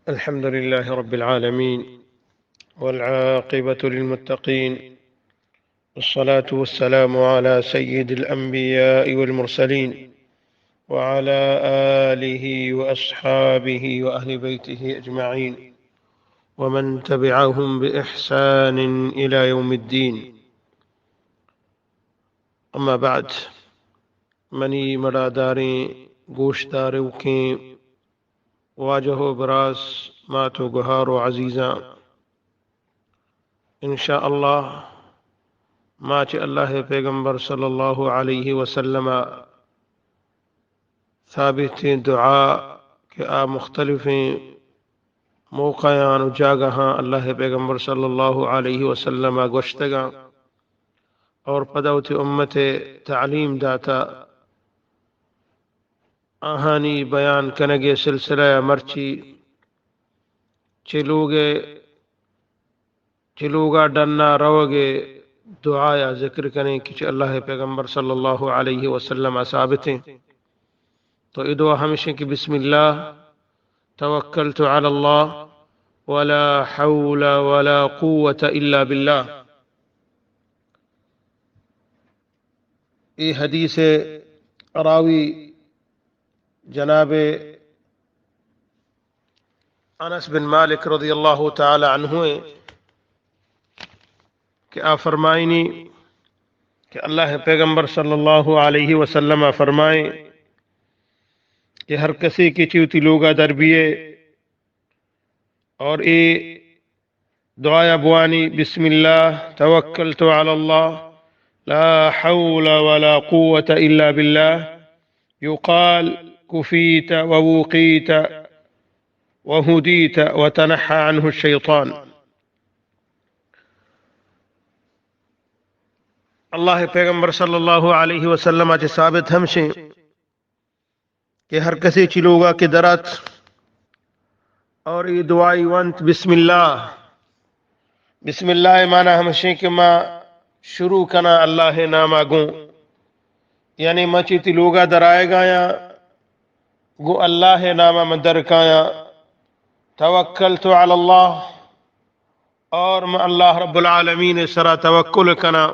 الحمد لله رب العالمين، والعاقبة للمتقين، والصلاة والسلام على سيد الأنبياء والمرسلين، وعلى آله وأصحابه وأهل بيته أجمعين، ومن تبعهم بإحسان إلى يوم الدين. أما بعد، منی مڑاداریں گوشداروکیں واجہ و براس، مات و گہار و عزیزاں، ان شاء اللہ ما چہ اللہ ءِ پیغمبر صلی اللہ علیہ وسلم ءَ ثابتیں دعا کہ آ مختلفیں موقعاں و جاگہاں اللہ ءِ پیغمبر صلی اللہ علیہ وسلم ءَ گوشتگاں اور پدا وتی امت ءَ تعلیم داتا، آہانی بیان کنگ ءِ سلسلہ ءَ مرچی چہ لوگ ءَ، چہ لوگ ءَ ڈن ءَ روگ ءِ دعا ءَ ذکر کنیں کہ چہ اللہ ءِ پیغمبر صلی اللہ علیہ وسلم ءَ ثابت ایں۔ تو اے دعا ہمیش ایں کہ بسم اللہ توکلت علی اللہ ولا حول ولا قوة الا باللہ۔ اے حدیث ءِ راوی جناب انس بن مالک رضی اللہ تعالی عنہ ایں کہ آ فرمائنی کہ اللہ ءِ پیغمبر صلی اللہ علیہ وسلم ءَ فرمائیں کہ ہر کسے کہ چہ وتی لوگ ءَ در بیئے اور اے دعا ءَ بوانی، بسم اللہ توکلت علی اللہ لا حول ولا قوة الا باللہ، یقال کفیت ووقیت وہدیت وتنحى عنہ الشیطان۔ اللہ ءِ پیغمبر صلی اللہ علیہ وسلم ءَ چہ ثابت ہمیش ایں کہ ہر کسے چہ لوگ ءَ کہ درات اور اے دعائی ونت، بسم اللہ، بسم اللہ ءِ معنی ہمیش ایں کہ ما شروع کناں اللہ ءِ نام ءَ گوں، یعنی ما چہ وتی لوگ ءَ در آیگ ءَ آں، گوں اللہ ءِ نام ءَ من در کایاں، توکلت علی اللہ، اور من اللہ رب العالمین ءِ سرا توکل کناں۔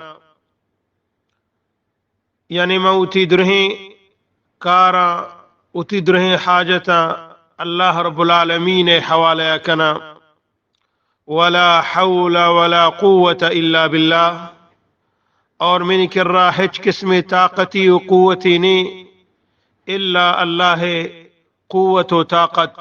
یعنی من وتی درہیں کاراں، وتی درہیں حاجتاں اللہ رب العالمین ءِ حوالہ ءَ کناں۔ ولا حول ولا قوة الا باللہ، اور منی کرا ہچ قسمیں طاقتی و قوتی نیں الا اللہ ءِ قوت و طاقت۔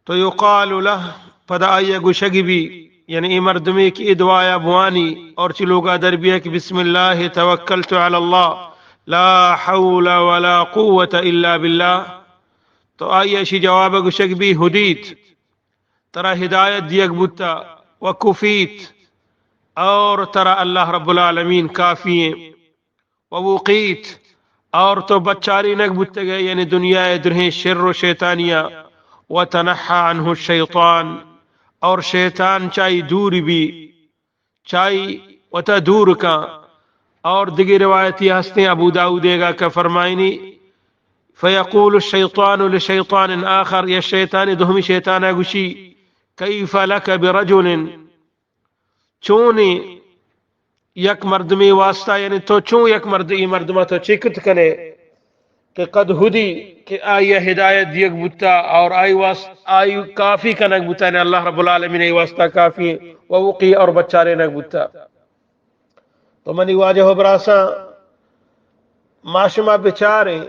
تو یقال لہ، پدا آئی ءَ گوشگ بی، یعنی اے مردمے کہ اے دعایا بوانی اور چہ لوگا در بیا کہ بسم اللہ توکلت علی اللہ لا حول ولا قوة الا باللہ، تو آئی ءَ اشی جواب ءَ گوشگ بی، ہدیت، ترا ہدایت دیگ بوتا، و کفیت، اور ترا اللہ رب العالمین کافی ایں۔ و وقیت، اور تو بچارینگ بوتگ ئے، یعنی دنیا ءِ درہیں شر و شیطانیا، و تنحى عنہ الشیطان، اور شیطان چائی دور بی، چائی وتا دور کاں۔ اور دگہ روایتی ہستیں ابو داؤد ءِ گا کہ فرمائنی، فیقول الشیطان لشیطان آخر، یا شیطان دومی شیطانا گوشی، کیف لک برجل، چونیں یک مردمے واسطہ، یعنی تو چون یک مرد، اے مردما تو چے کت کنے کہ قد ہدی، کہ آئی ءَ ہدایت دیگ بوتا اور آئی واس-، آئی کافی کنگ بوتا، یعنی اللہ رب العالمین آئی واسطہ کافی ایں، و وقی، اور بچارینگ بوتا۔ تو منی واجہ و براساں، ما شما بچاریں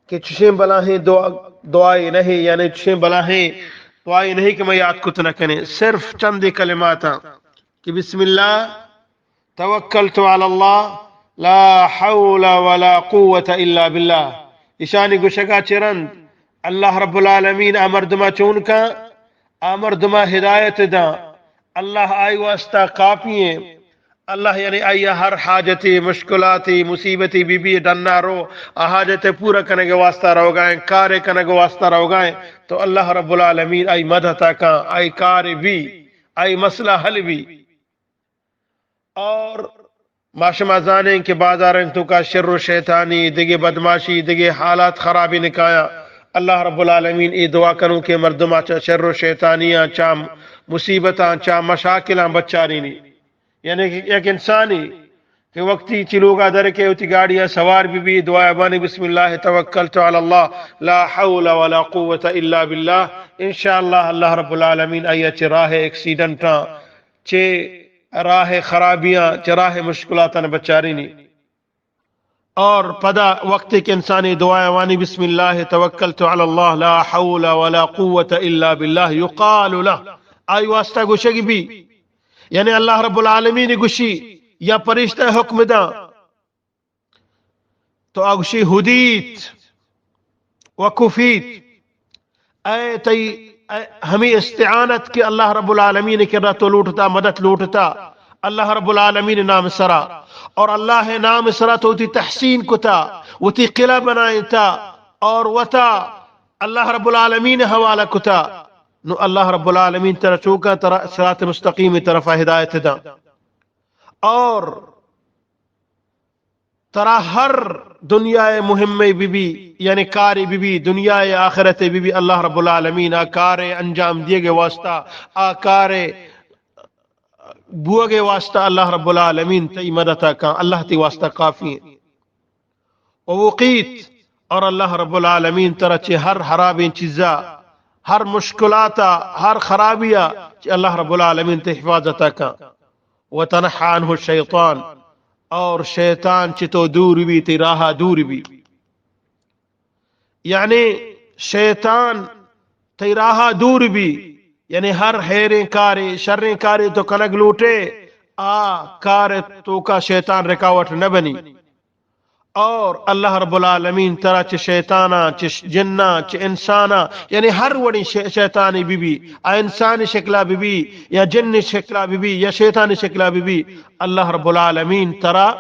کہ چشیں بلاہیں دعا، دعائے نہیں، یعنی چشیں بلاہیں دعائے نہیں کہ ما یاد کت نہ کنیں، صرف چندے کلماتاں کہ بسم اللہ توکلت علی اللہ لا حول ولا قوة الا باللہ۔ اشانی گوشگا چہ رند اللہ رب العالمین آ مردما چون کاں، آ مردما ہدایت داں، اللہ آئی واسطہ کافی ایں۔ اللہ یعنی آئی ہر حاجتے، مشکلاتے، مصیبتے بی بی ڈنا رو، آ حاجت پورا کنگ واسطہ روگائیں، کارے کنگ واسطہ روگائیں، تو اللہ رب العالمین آئی مدد کاں، آئی کار بی، آئی مسئلہ حل بی۔ اور ما شما زانیں کہ بازاریں توکا شر و شیطانی، دگہ بدماشی، دگہ حالات خرابی نکایاں۔ اللہ رب العالمین اے دعا کنوں کہ مردما چہ شر و شیطانیاں، چہ مصیبتاں، چہ مشاکلاں بچارینی۔ یعنی کہ یک انسانی کہ وقتی چہ لوگا در کے وتی گاڑیا سوار بی بی، دعا بانی، بسم اللہ توکلت علی اللہ، لا حول ولا قوت الا باللہ، انشاءاللہ اللہ رب العالمین آیا چہ راہ ایکسیڈنٹاں، چہ راہ خرابیاں، چہ راہ مشکلاتاں بچارینی۔ اور پدا وقتی کہ انسانی دعا وانی، بسم اللہ توکلت علی اللہ، لا حول ولا قوت الا باللہ، یقال لہ، آئی واسطہ گوشگ بی، یعنی اللہ رب العالمین گوشی یا پرشتہ حکم داں، تو آ گوشی، ہدیت و کفیت، اے تئی، اے ہمیں استعانت کہ اللہ رب العالمین کرا تو لوٹتا، مدد لوٹتا اللہ رب العالمین نام سرا، اور اللہ نام سرا تو وتی تحسین کتا، وتی قلعہ بنائتا، اور وتا اللہ رب العالمین حوالہ کتا، نو اللہ رب العالمین ترا چوکا، ترا صراط مستقیم طرفا ہدایت دا۔ اور ترا ہر دنیا مہمے بی بی، یعنی کارے بی بی، دنیا آخرت بی بی، اللہ رب العالمین آ کارے انجام دیگے واسطہ، آ کارے بوگے واسطہ اللہ رب العالمین تئی مدد کاں، اللہ تئی واسطہ کافی ہیں۔ و وقیت، اور اللہ رب العالمین ترا چہ ہر حرابیں چیزا، ہر مشکلاتا، ہر خرابیا چہ اللہ رب العالمین تئی حفاظت کاں۔ وتنحى عنه الشيطان، اور شیطان چہ تو دور بی، تئی راہا دور بی۔ یعنی شیطان تئی راہا دور بی، یعنی ہر ہیریں کارے، شریں کارے تو کنگ لوٹے، آ کار توکا شیطان رکاوٹ نہ بنی۔ اور اللہ رب العالمین ترا چہ شیطاناں، چہ ش-، جناں، چہ انساناں، یعنی ہر وڑیں شے-، شیطانی بی بی، آ انسانی شکلا بی بی، یا جن شکلا بی بی، یا شیطانی شکلا بی بی، اللہ رب العالمین ترا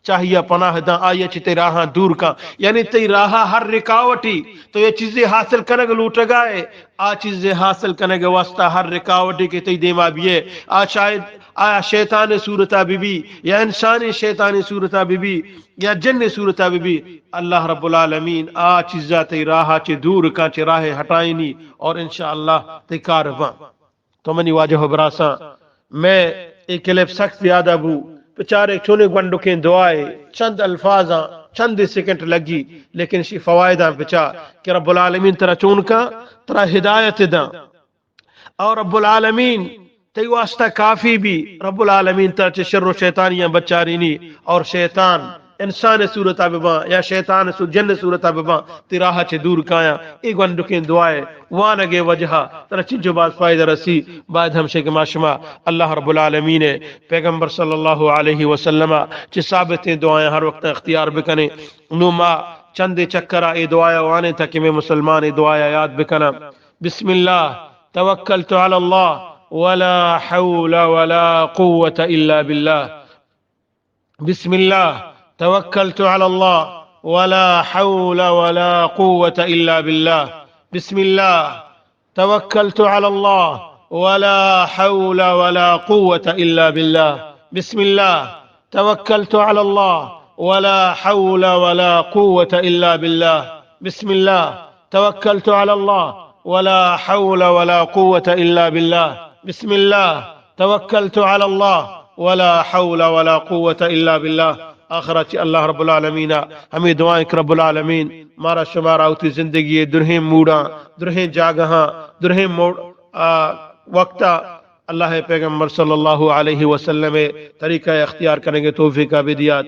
چاہیا پناہ داں، آیا چہ تئی راہاں دور کاں۔ یعنی تئی راہا ہر رکاوٹی، تو یہ چیزے حاصل کنگ لوٹگا ہے، آ چیزے حاصل کنگ واسطہ ہر رکاوٹی کہ تئی دیما بیئے، آ شاید آیا شیطان صورتا بی بی، یا انسانی شیطانی صورتا بی بی، یا جن صورتا بی بی، اللہ رب العالمین آ چیزا تئی راہا چہ دور کاں، چہ راہ ہٹائینی، اور انشاءاللہ تئی کار باں۔ تو منی واجہ و براساں، میں اے کلپ سخت زیادہ بو، بچارے چونے گونڈکیں دعائے، چند الفاظاں، چند سیکنڈ لگی، لیکن شی فوائداں بچا کہ رب العالمین ترا چون کاں، ترا ہدایت داں۔ اور رب العالمین تئی واسطہ کافی بی، رب العالمین ترا چہ شر و شیطانیاں بچارینی، اور شیطان انسان صورتا بباں یا شیطان سو-، جن صورتا بباں، تئی راہ چہ دور کایاں۔ اے گونڈکیں دعائے وانگے وجہا ترا چنچو باز فائدہ رسی۔ باید ہمشے کہ ما شما اللہ رب العالمین پیغمبر صلی اللہ علیہ وسلم چہ ثابتیں دعائیں ہر وقت اختیار بکنیں۔ نو ما چندے چکرا اے دعایا وانیں تاکہ میں مسلمان اے دعایا یاد بکناں۔ بسم اللہ توکلت علی اللہ ولا حول ولا قوت الا باللہ۔ بسم الله توكلت على الله ولا حول ولا قوة إلا بالله. بسم الله توكلت على الله ولا حول ولا قوة إلا بالله. بسم الله توكلت على الله ولا حول ولا قوة إلا بالله. بسم الله توكلت على الله ولا حول ولا قوة إلا بالله. بسم الله توكلت على الله ولا حول ولا قوة إلا بالله. آخرا چہ اللہ رب العالمین ءَ ہمے دعائیں کہ رب العالمین مارا شمارا وتی زندگی ءِ درہیں موڑاں، درہیں جاگہاں، درہیں موڑ، آ، وقتا اللہ ءِ پیغمبر صلی اللہ علیہ وسلم ءِ طریقہ اختیار کنگ ءِ توفیق ءَ بدیات۔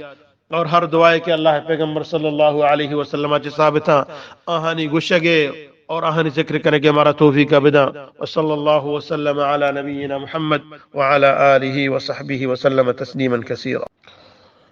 اور ہر دعائے کہ اللہ ءِ پیغمبر صلی اللہ علیہ وسلم ءَ چہ ثابتاں، آہانی گوشگ ءِ اور آہانی ذکر کنگ ءِ مارا توفیق ءَ بداں۔ وصلی اللہ وسلم علی نبینا محمد وعلی آلہ وصحبہ وسلم تسلیما کثیرا۔